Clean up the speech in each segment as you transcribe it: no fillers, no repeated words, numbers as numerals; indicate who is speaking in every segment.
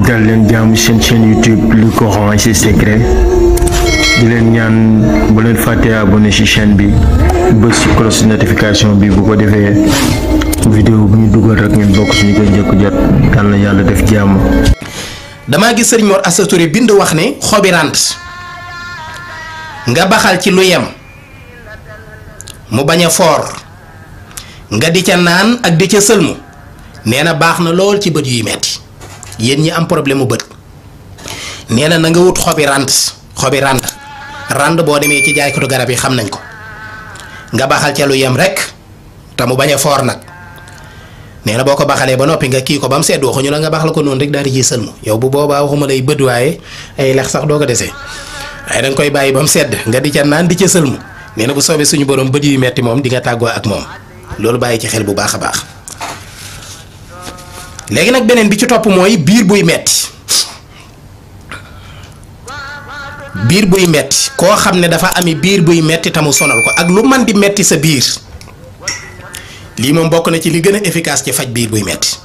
Speaker 1: dal leen jaamu seen chaîne YouTube Le Coran et ses secrets di leen ñaan bu leen fàtte abonné ci chaîne bi bës ci cloche notification bi bu ko defee vidéo bu ñu dugal rek ngeen bokk suñu koy njëkk jot yal na yàlla def jàmm.
Speaker 2: damaa gis Serigne Mor Asta Touré bind wax ne xobi rant nga baxal ci lu yem mu bañ a foor nga di ca naan ak di ca sëlmu nee na baax na lool ci bët yuy metti yéen ñi am problème mu bët nee na nga wut xobi rand boo demee ci jaaykatu garab yi xam nañ ko nga baxal ca lu yem rek te mu bañ a foor nag nee na boo ko baxalee ba noppi nga kii ko ba mu sedd waxuñu la nga baxal ko noonu rek daal di ciy sëlmu yow bu boobaa waxuma lay bët waaye ay lex sax doo ko desee waaye danga koy bàyyi ba mu sedd nga di ca naan di ca sëlmu nee na bu soobee suñu borom bët yu metti moom di nga tàggoo ak moom loolu bàyyi ci xel bu baax a baax. léegi nag beneen bi ci topp mooy biir buy metti koo xam ne dafa ami biir buy metti tamu sonal ko ak lu man di metti sa biir lii moom bokk na ci li gën a efficace ci faj biir buy metti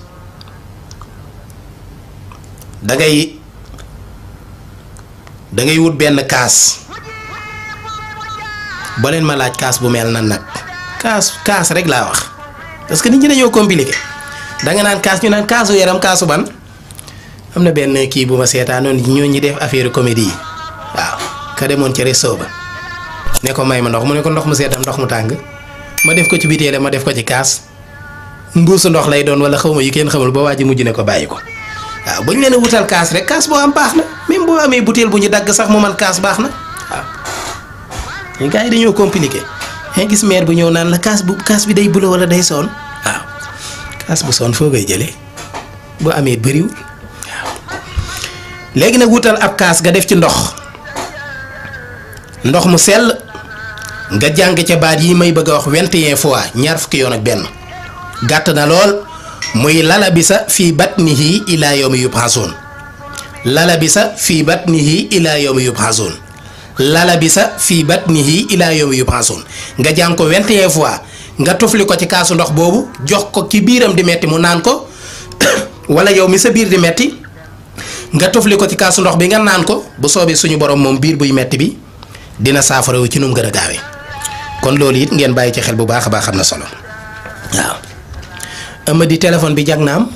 Speaker 2: dangay wut benn kaas ba leen ma laaj kaas bu mel nan nag kaas rek laa wax parce que nit ñi dañoo compliqué danga naan kaas ñu naan kaasu yaram kaasu ban am na benn kii bu ma seetaanoon ñoo ñi def affaire comédie yi waaw ka demoon ci resto ba ne ko may ma ndox mu ne ko ndox mu seetam ndox mu tàng ma def ko ci bitéele ma def ko ci kaas mbuusu ndox lay doon wala xaw ma yu kenn xamul ba waa ji mujj ne ko bàyyi ko waaw bu ñu leen a wutal kaas rek kaas boo am baax na même boo amee butéel bu ñu dagg sax mu man kaas baax na waaw gars yi dañoo compliqué nga gis maire bu ñëw naan la kaas bi day bula wala day soon waaw kaas bu soon foo koy jëlee boo amee bëriwul waaw léegi nag wutal ab kaas nga def ci ndox mu sell nga jàng ca baat yi may bëgg a wax 21 fois ñaar fukki yoon ak benn gàtt na lool muy lalabisa fii batnihi ila yawmi yub'asun lalabisa fii batnihi ila yawmi yub'asun lalabisa fii batnihi ila yawmi yub'asun nga jàng ko 21 fois nga tufli ko ci kaasu ndox boobu jox ko ki biiram di metti mu naan ko wala yow mi sa biir di metti nga tufli ko ci kaasu ndox bi nga naan ko bu soobee suñu borom moom biir buy metti bi dina saafarawu ci nu mu gën a gaawee kon loolu it ngeen bàyyi ci xel bu baax a baax am na solo waaw. Amady téléphone bi jag na am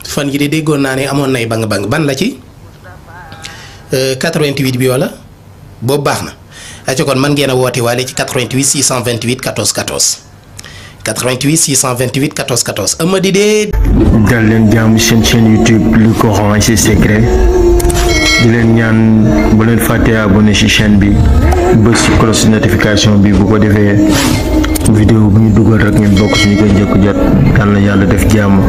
Speaker 2: fan yi de déggoon naa ne amoon nay bang ban la ci 88 bi wala boobu baax na ayca kon man ngeen a woote waale ci 88 628 14 14 88 628 14 14 Amady de.
Speaker 1: dal leen jaamu seen chaîne YouTube Le Coran et ses secrets di leen ñaan bu leen fàtte abonné ci chaîne bi bës ci cloche notification bi bu ko defee vidéo bu ñu dugal rek ngeen bokk suñu koy njëkk jot yal na yàlla def jàmm.